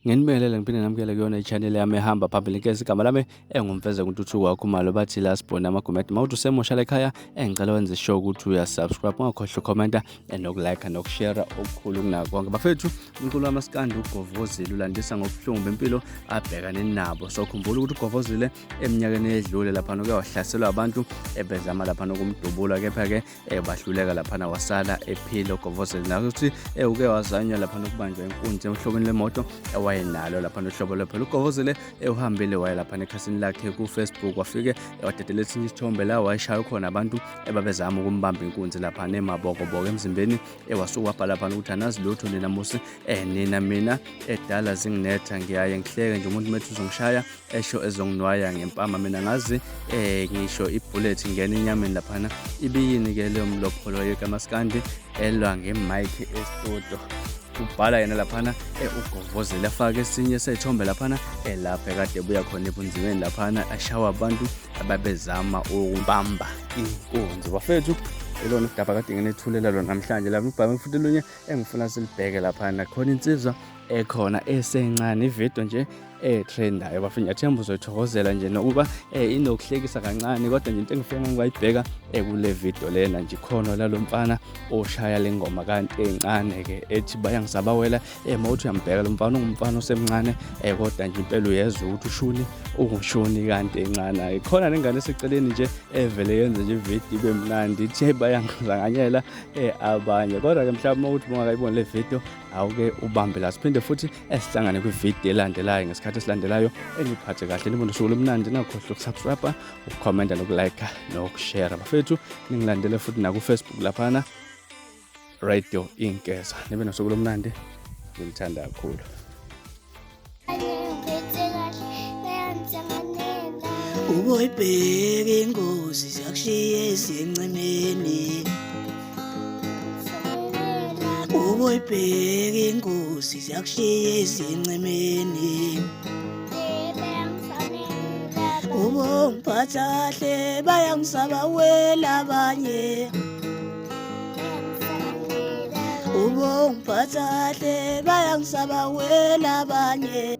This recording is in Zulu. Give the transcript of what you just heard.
Nginibingelele ngiphinde namukele kuyona i-channel yami ehamba phambili nkezi igama lami engumfeze kuNtuthuko wakhumalo bathi la sibhone amagumede mawuthi usemusha lekhaya engicela wenze sure ukuthi uyasubscribe ungakhohlwa ukhomenta nokulike nokushare okukhulu kunako konke bafethu umculo wamaskandi ugovozile ulandisa ngobuhlungu bempilo abhekane nabo so khumbula ukuthi ugovozile eminyakeni edlule laphana uke wahlaselwa abantu ebezama laphana ukumdubula kepha-ke bahluleka laphana wasala ephila ugovozile nakuthi uke wazanywa laphana ukubanjwa inkunzi emhlobeni lemoto ewayenalo laphana uhlobo lwephela ugovozile uhambile waya laphana ekhasini lakhe ku-Facebook wafike wadedela esinye isithombe la wayeshaya khona abantu ebabezama ukumbamba inkunzi laphana emabokoboko emzimbeni ewasuka wabhala laphana ukuthi anazi lutho nina musi nina mina edala zinginetha ngiyaye ngihleke nje umuntu methu uzongishaya esho ezonginwaya ngempama mina ngazi ngisho ibullet ingena enyameni laphana ibiyini ke leyo mlopholo kamaskandi elwa ngemic estudio ubhala yena laphana ugovozele afake esinye sethombe laphana elapha ekade ebuya khona ebunzimeni laphana ashawa abantu ababezama ukubamba inkunzi bafethu ilona udaba kade nginethulela lona namhlanje lapha ubhame futhi olunye engifuna silibheke laphana khona insizwa ekhona esencane ividiyo nje etrendayo bafethu ngiyathemba uzoyithokozela nje nokuba inokuhlekisa kancane kodwa nje into engifika ngayibheka kule video lena nje ikhono lalo mfana oshaya le ngoma kanti encane ke ethi bayangisabawela mawuthi uyambheka lo mfana ungumfana osemncane kodwa nje impela uyezwa ukuthi ushuni ungushuni kanti encane khona nengane eseceleni nje evele yenze nje ividiyo ibe mnandi ithi bayangizanganyela abanye kodwa ke mhlawumbe uma uthi bungakayiboni le video awuke ubambe la siphinde futhi esihlangane kwividiyo elandelayo ngesikhathi esilandelayo eniphathe kahle nibone usuku lomnandi ningakhohlwa ukusubscribe ukukhomenta nokulike nokushare bafethu ningilandele futhi nakufacebook laphana radio inkeza nibe nosuku lomnandi ngilithanda kakhulu. Uboyibheka ingozi ziyakushiya ezincemeni. Uboyibheka ingozi ziyakushiya ezincemeni. Ubongiphatha kahle bayangisaba wela abanye. Ubongiphatha kahle bayangisaba wela abanye.